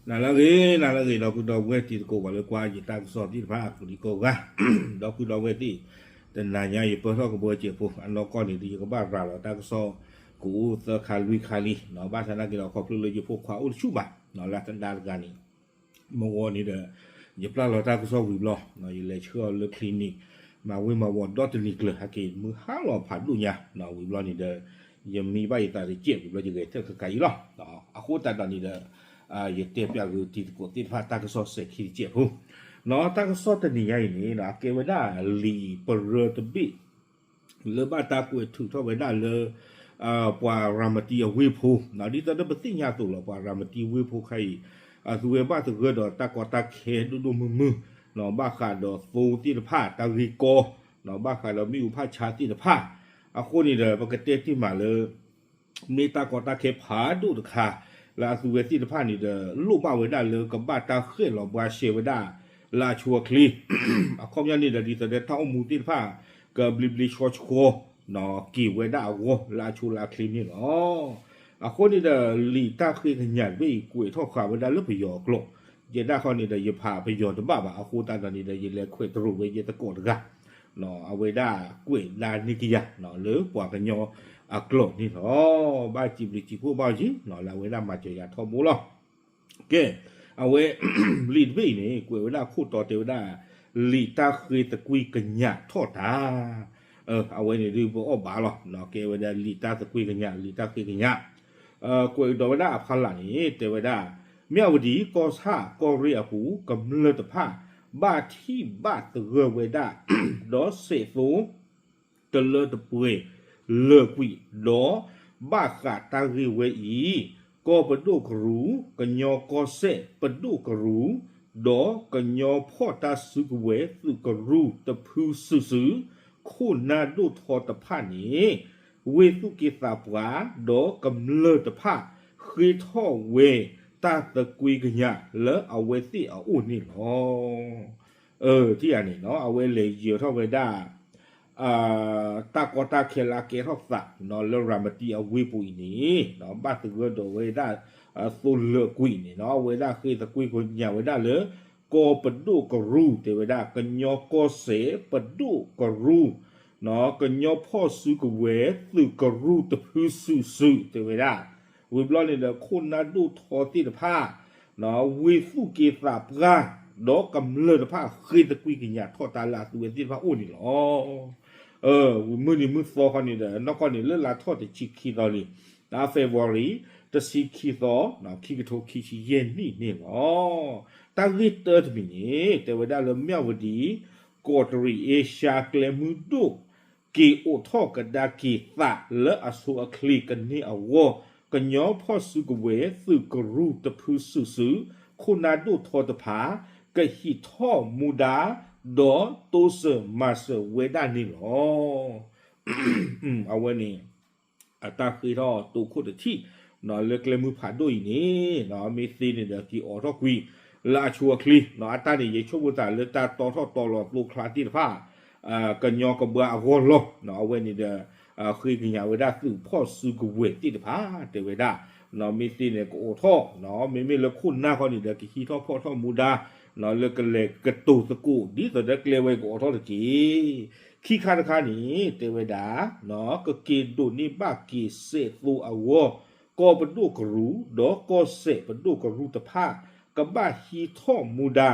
နၤလၢအဂ့ၤ နၤလၢအဂ့ၤ ဒီပုၢ်ဒီဝဲၢ်တံၤသကိး ပှၤလၢကွၢ်ယတၢ်ကစီၣ်သ့ၣ်တဖၣ်အကိးဒံကိးဂၤ, ဒီပုၢ်ဒီဝဲၢ်သ့ၣ်, တနၤညါယပၢၢ်ထီၣ်ကဘီစဲးဖိ အနီၢ်ကီၢ်န့ၣ်ဒီး ယကဘၣ်ရၤလီၤတၢ်ကစီၣ် ကအိၣ်သၢခါလွံၢ်ခါလံ, ဘၣ်ဆၣ်သနာ်က့ဒီး ခီဖျိလၢယဖိခွါအိၣ်တဆူၣ်ဘၣ်, လၢသဒါတဂၤန့ၣ် မ့ၢ်ဝဲန့ၣ်ဒီး ယပျၢ်လီၤတၢ်ကစီၣ်ဝံၤဘျီ, ယလဲၤဆှၢအီၤလၢ clinic မၤဝ့ၤမၤဝီၤဒီတနံၤကျၢၤ ဟဲက့ၤမုၢ်ဟါလီၤဖးဒိၣ်ညါ, ဝံၤဘျီန့ၣ်ဒီး ယမံဘၣ်ယသးတစဲး ဝံၤဘျီယဂဲၤထၢၣ်ခဲခါအံၤလီၤ. အဃိသတးဒီးန့ၣ်ဒီး ယတဲပျးက့ၤတံၤသကိးသ့ၣ်တဖၣ်တၢ်ကစီၣ်စဲၤခံတစဲးဖိ, တၢ်ကစီၣ်တနံၤညါအံၤန့ၣ် အကဲဝဲဒၣ်လံာ်ပရၢတဘ့ၣ် လၢဘၣ်တၢ်ကွဲးထုးထီၣ်ဝဲဒၣ်လၢ ပှၤရၤမတံအဝ့ၢ်ဖိ, ဒ်သိးဒီးပသ့ၣ်ညါအသိးလီၤ ပှၤရၤမတံဝ့ၢ်ဖိခါအံၤ အသုဝဲဘၣ်သဂၢၢ်ဒီးတၢ်ကီတၢ်ခဲဒိၣ်ဒိၣ်မုၢ်မုၢ်, ဘၣ်ဃးဒီးသိသ့ၣ်တဖၣ် တၢ်ဂ့ၢ်ကီ, ဘၣ်ဃးဒီးမ့ၣ်အူဖးဆါသ့ၣ်တဖၣ်, အဃိန့ၣ်ဒီး ပကတဲတ့ၢ်မးလၢ မ့ၢ်တၢ်ကီတၢ်ခဲဖးဒိၣ်တခါ လၢအသုဝဲသ့ၣ်တဖၣ်န့ၣ်ဒီး လိၣ်ဘၣ်ဝဲဒၣ်လၢကဘၣ်တၢ်ဃဲၣ်လီၤဘှါရှဲဝဲဒၣ် လၢအဆိအချ့, အခီပညီန့ၣ်ဒီး ဒ်သိးဒီးတၢ်အိၣ်မူသ့ၣ်တဖၣ် ကဘျ့ဘျ့ဆှီဆှီ က့ၤဝဲဒၣ်အဂီၢ် လၢအဆိလၢအချ့န့ၣ်လီၤ. အဃိန့ၣ်ဒီး လံာ်တၢ်ဃ့ကညးတဘ့ၣ်အံၤ ကွဲးထီၣ်ဃာ်ဝဲဒၣ်လၢပယီၤအကျိာ်, ယဲဒၣ်ခီန့ၣ်ဒီး ယဖးပယီၤတဘၣ်ဘၣ် အဃိသတးဒီးန့ၣ်ဒီး ယလဲၤခွဲးတရိးဝဲယသကိးတဂၤ အဝဲဒၣ်ကွဲးဒၣ်န့ၢ်ကယၤ လၢပှၤကညီအကျိာ်န့ၣ်လီၤ. ဘၣ်စံးဘျုးစံးဖှိၣ်ဘၣ်ယံၤ လၢအဝဲဒၣ်မၤစၢၤယၤထီဘိလီၤ. ကဲ, အဝဲ လံာ်တဘ့ၣ်အံၤန့ၣ် ကွဲးဝဲဒၣ်ခိၣ်တီတဲဝဲဒၣ် လံာ်တၢ်ဃ့သကွံၢ်ကညးထီၣ်တၢ်, အဝဲန့ၣ်ဒုးပအီၣ်ဘၣ်လီၤ, ကဲဝဲဒၣ်လံာ်တၢ်သကွံၢ်ကညး လံာ်တၢ်ဃ့ကညး, ကွဲးကဒီးဝဲဒၣ်အဖီလာ်န့ၣ် တဲဝဲဒၣ် မၠၣ်ဝတံၤ ကီၢ်ဆၣ် ကီၢ်ရ့ၣ်အပူၤ ကမျၢၢ်တဖၣ် ဘၣ်ထံၣ်ဘၣ်သဂၢၢ်ဝဲဒၣ် ဒီးစဲးသိ တလၢတပှဲၤ လၢာ်ကွံာ် ဒီးဘၣ်ဃးတၢ်ဂ့ၢ်ဝဲအံၤ, ကီၢ်ပဒိၣ်ကရူၢ်, ကညီကီၢ်စဲၣ်ပဒိၣ်ကရူၢ်, ဒီးကညီဖီၣ်တၢ်စုကဝဲၤသုးကရူၢ်တဖုစုာ်စုာ်, ခိၣ်နၢ်ဒိၣ်ထီတဖၣ်န့ၣ် ဝ့ၢ်သူၣ်က့သးပှၢ် ဒီးကမျၢၢ်တဖၣ် ဃ့ထီၣ်ဝဲတၢ်သကွံၢ်ကညးလၢအဝဲသ့ၣ်အအိၣ်န့ၣ်လီၤ. ထံၣ်ဧါန့ၣ် အဝဲလဲၤယၢၤထီၣ်ဝဲဒၣ် တၢ်ကီတၢ်ခဲလၢအကဲထီၣ်သး လၢရၤမတံအဝ့ၢ်ပူၤအံၤန့ၣ် ဘၣ်သဂၢၢ်ဒီးဝဲဒၣ် သိလၢာ်ကွံာ်န့ၣ် အဝဲဒၣ်ဃ့သကွံၢ်ကညးဝဲဒၣ်လၢ ကီၢ်ပဒိၣ်ကရူၢ် တဲဝဲဒၣ် ကညီကီၢ်စဲၣ်ပဒိၣ်ကရူၢ် ကညီဖီၣ်စုကဝဲၤသုးကရူၢ်တဖုစုာ်စုာ် တဲဝဲဒၣ်, ဝံၤဘျီန့ၣ်ဒီး ခိၣ်နၢ်ဒိၣ်ထီသ့ၣ်တဖၣ် ဝ့ၢ်သူၣ်က့သးပှၢ် ဒီးကမျၢၢ်တဖၣ် ဃ့သကွံၢ်ကညးထီၣ်တၢ်လၢအသုဝဲသ့ၣ်တဖၣ်အိၣ်န့ၣ်လီၤ. မုၢ်နံၤမုၢ်သီခီန့ၣ်ဒီး နီၢ်ကီၢ်န့ၣ် လၢလါထီၣ်တဆံခံသီလံ, လါ February တဆံခံသီ ခံကထိခံဆံယဲၢ်နံၣ်န့ၣ်လီၤ. တၢ်ဂ့ၢ်တၢတမံၤန့ၣ် တဲဝဲဒၣ်လၢ မၠၣ်ဝတံၤ ကီးတရံးအ့ရှါကျဲမုၢ်ဒိၣ် က့ၤအိးထီၣ်ကဒါက့ၤသးလၢအဆိအချ့ကန့ၢ်အဂီၢ် ကညီဖီၣ်စုကဝဲၤသုးကရူၢ်တဖုစုာ်စုာ် ခိၣ်နၢ်ဒိၣ်ထီတဖၣ် ကဟံးထီၣ်မူဒါ ဒီးတိစၢၤမၤစၢၤဝဲဒၣ်န့ၣ်လီၤ. အဝဲန့ၣ် အတၢ်ဃ့ထီၣ်တိခိၣ်တထံၣ် လၢကျဲမုၢ်ဖးဒိၣ်အံၤန့ၣ် မ့ၢ်သ့န့ၣ်ဒီး က့ၤအိးထီၣ်ကွံာ် လၢအဆိအချ့ အတၢ်န့ၣ် ယဆိကမိၣ်သးလၢတၢ်တီထီၣ်တီလီၤသိချါသ့ၣ်တဖၣ် ကညီကဘှါအဂီၢ်လီၤ. အဝဲန့ၣ်ဒီး ဃ့ကညးဝဲဒၣ်သုးဖီၣ်စုကဝဲၤသ့ၣ်တဖၣ် တဲဝဲဒၣ် မ့ၢ်သ့န့ၣ် ကအိးထီၣ် မ့မ့ၢ်လၢခိၣ်နၢ်ခီန့ၣ်ဒီး ကဟံးထီၣ်ဖီၣ်ထီၣ်မူဒါ လၢကလဲၤကတိၤသကိး ဒ်သိးဒီးကျဲဝဲကအိးထီၣ်တက့ၢ်. ခံခါတခါန့ၣ် တဲဝဲဒၣ် ကက့ၤဒိးန့ၢ်ဘၣ်က့ၤစဲးသိအဂီၢ် ကီၢ်ပဒိၣ်ကရူၢ် ဒီးကီၢ်စဲးပဒိၣ်ကရူၢ်တဖၣ် ကဘၣ်ဟံးထီၣ်မူဒါ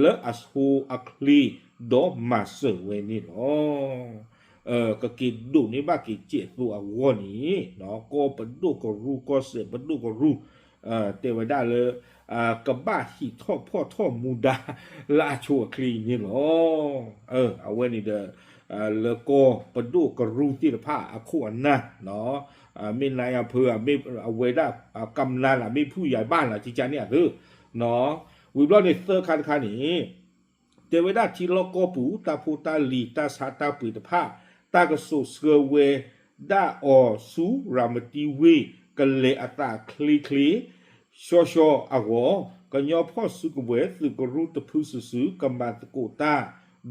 လၢအဆိအချ့ ဒီးမၤစၢၤဝဲန့ၣ်လီၤ. ကက့ၤဒိးန့ၢ်ဘၣ်က့ၤစဲးသိအဂီၢ်န့ၣ် ကီၢ်ပဒိၣ်ကရူၢ် ကီၢ်စဲးပဒိၣ်ကရူၢ် တဲဝဲဒၣ်လၢ ကဘၣ်ဟံးထီၣ်ဖီၣ်ထီၣ်မူဒါ လၢအဆိအချ့အံၤန့ၣ်လီၤ. အဝဲန့ၣ်ဒီး လၢကီၢ်ပဒိၣ်ကရူၢ်သ့ၣ်တဖၣ်အခိၣ်အနၢ် မ့ၢ်နၤယၤဖၢ မ့ၢ်အဝဲဒၣ် ကမျၢၢ်လၢ မ့ၢ်ဖုယၤဘၣ်လၢ ကကန့ၣ်အသိး ဝံၤဘျီန့ၣ်သၢခါတခါန့ၣ် တဲဝဲဒၣ်ထံလီၢ်ကီၢ်ပူၤ တၢ်ဖိတၢ်လံၤ တၢ်ဆါတၢ်ပှ့ၤတဖၣ် တၢ်ကစိာ်ဆှၢဝဲဒၣ်အီၤဆူရၤမတံဝ့ၢ် ကလဲၤအသးချ့ချ့ ဆှီဆှီအဂီၢ် ကညီဖီၣ်စုကဝဲၤသုးကရူၢ်တဖုစုာ်စုာ် ကမၤသကိးတၢ်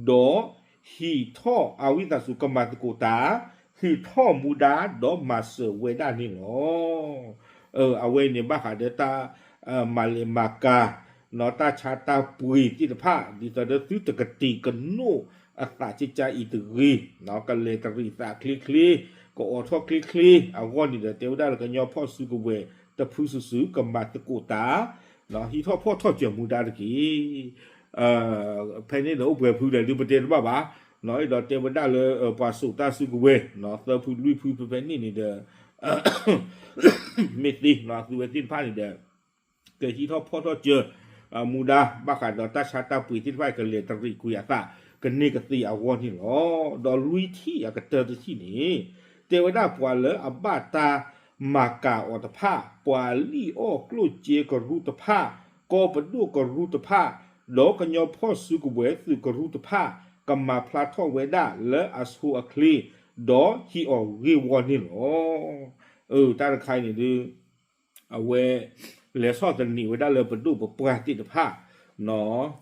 ဒီးဟံးထီၣ်အဝံသးစူၤ ကမၤသကိးတၢ် ဟံးထီၣ်မူဒါ ဒီးမၤစၢၤဝဲဒၣ်န့ၣ်လီၤ. အဝဲန့ၣ်ဘၣ်ဃးဒီးတၢ် မၤလဲၤမၤကၤ နီၢ်တၢ်ဆါတၢ်ပှ့ၤသ့ၣ်တဖၣ် ဒ်သိးဒီးသုတကတ့ၤကနိးအသးကကါအံၤတဂ့ၤ, ကလဲၤတရံးသးချ့ချ့, ကအိးထီၣ်ချ့ချ့အဂီၢ်န့ၣ်ဒီး တဲဝဲဒၣ်လၢကညီဖီၣ်စုကဝဲၤတဖုစုာ်စုာ် ကမၤသကိးတၢ် ဟံးထီၣ်ဖီၣ်ထီၣ်စၢၤမူဒါတက့ၢ်. ဖဲန့ၣ်ဒီးအိၣ်ပှဲၤဖုဒီးဒုးပတဲတဘၣ်ဘၣ်, အဲၣ်ဒိးတဲဝဲဒၣ်လၢ ပှၤစိာ်တၢ်စုကဝဲၤ သၢဖုလွံၢ်ဖုဖဲဖဲန့ၣ်န့ၣ်ဒီး မ့ၢ်သ့ အသုဝဲသ့ၣ်တဖၣ်န့ၣ်ဒီး ကဟံးထီၣ်ဖီၣ်ထီၣ်စၢၤ မူဒါ ဘၣ်ဃးဒီးတၢ်ဆါတၢ်ပှ့ၤသ့ၣ်တဖၣ် ကလဲၤတရံးကွံာ်အသး ကန့ၢ်ကသ့အဂီၢ်န့ၣ်လီၤ. ဒီးလွံၢ်ထံၣ်အကတၢၢ်တထံၣ်န့ၣ် တဲဝဲဒၣ်ပှၤလၢအဘၣ်တၢ်မၤကၤအီၤတဖၣ်, ပှၤလံၣ်အီၣ်ကျိၣ်စ့ကရူၢ်တဖၣ်, ကီၢ်ပဒိၣ်ကရူၢ်တဖၣ်, ဒီးကညီဖီၣ်စုကဝဲၤသုးကရူၢ်တဖၣ် ကမၤဖျါထီၣ်ဝဲဒၣ်လၢအဆိအချ့ ဒီးဟံးအီၤဂ့ၢ်ဝီန့ၣ်လီၤ. တၢ်တခါအံၤန့ၣ်ဒုး အဝဲ လဲၤဆီၣ်သနံးဝဲဒၣ်လၢပဒိၣ်ပပှၢ်သ့ၣ်တဖၣ်,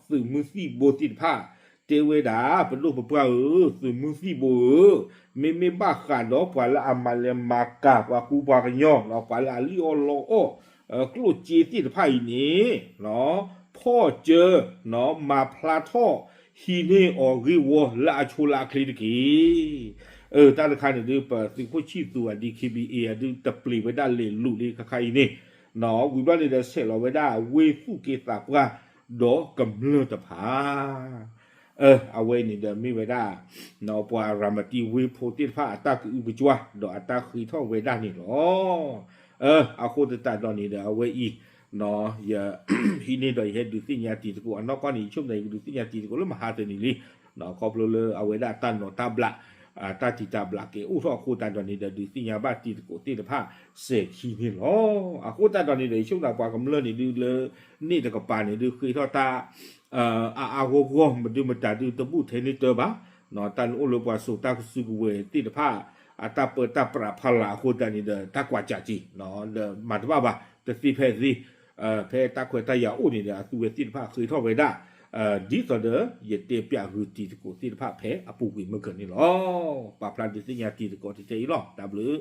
သုးမုၢ်သံၣ်ဘိသ့ၣ်တဖၣ်, တဲဝဲဒၣ် ပဒိၣ်ပပှၢ်ဧၢ, သုးမုၢ်သံၣ်ဘိဧၢ, မ့မ့ၢ်ဘၣ်ဃးဒီးပှၤလၢအမၤလဲၤမၤကၤပှၤကူပှၤကညီ, ပှၤလၢအလံၣ်အီၣ်လီအီၣ် ကျိၣ်စ့သ့ၣ်တဖၣ်အံၤန့ၣ် ဖီၣ်စၢၤ မၤဖျါထီၣ် ဟံးန့ၢ်အီၤဂ့ၢ်ဝီလၢအဆိလၢအချ့တက့ၢ်. တၢ်တခါန့ၣ်ဒုး ပသုးခိၣ်ဆံၣ်သူအ ဒီး ခ့ဘံၣ်အ့ အဒုးတပျံၤဝဲဒၣ်လဲၤလိာ်လံခါခါအံၤန့ၣ်, ဝံၤဘျီန့ၣ်ဒီးဆဲးလီၤဝဲဒၣ်ဝ့ၢ်သူၣ်က့သးပှၢ် ဒီးကမျၢၢ်တဖၣ် အဝဲန့ၣ်ဒီးမ့ၢ်ဝဲဒၣ် ပှၤရၤမတံဝ့ၢ်ဖိသ့ၣ်တဖၣ်အတၢ်ကအုကကွၢ် ဒီးအတၢ်ဃ့ထီၣ်ဝဲဒၣ်န့ၣ်လီၤ. အဃိသတးဒီးန့ၣ်ဒီး အဝဲအံၤ ယ ဟံးန့ၢ်ဒီးယဟဲဒုးသ့ၣ်ညါတံၤသကိးအနီၢ်ကီၢ်န့ၣ် ယဆိကမိၣ်သးယကဒုးသ့ၣ်ညါတံၤသကိးလၢမဟါတနံၤလံ, ခီဖျိလၢအဝဲဒၣ်တၢ်နီၢ်တၢ်ဘျး တၢ်တံာ်တာ်ဘျးကဲအိၣ်ထီၣ်အဃိသတးဒီးန့ၣ်ဒီး ဒုးသ့ၣ်ညါဘၣ်တံၤသကိးသ့ၣ်တဖၣ်စဲၤခံန့ၣ်လီၤ. အဃိသတးဒီးန့ၣ်ဒီး ယဆိကမိၣ်သးပှၤကမျၢၢ်န့ၣ်ဒုးလၢ န့ၣ်တကပၤန့ၣ်ဒုးဃ့ထီၣ်တၢ် အါအါဂီၢ်ဂီၢ် မဒုမတၤဒုးတဘူၣ်ထဲန့ၢ်တၢ်ဘၣ်, တၢ်န့ၣ်အိၣ်လၢပှၤစိာ်တၢ်စုကဝဲၤသ့ၣ်တဖၣ် အတၢ်ပၢတၢ်ပြးဖီလာ်အဃိသတးန့ၣ်ဒီး တၢ်ကွၢ်စၢ်က့ၤ ဒီးမၤတဘၣ်ဘၣ် တသ့ဖဲသ့, ဖဲတၢ်ခွဲးတၢ်ယာ်အိၣ်န့ၣ်ဒီး အသုဝဲသ့ၣ်တဖၣ်ဃ့ထီၣ်ဝဲဒၣ် ဒ်သိးဒီး ယတဲပျးဂုာ်တံၤသကိးသ့ၣ်တဖၣ်ဖဲအပူၤကွံာ်မုၢ်ကၢၤန့ၣ်လီၤ. ပာ်ဖျါဒုးသ့ၣ်ညါတံၤသကိးထဲအံၤလီၤ. တၢ်ဘျုး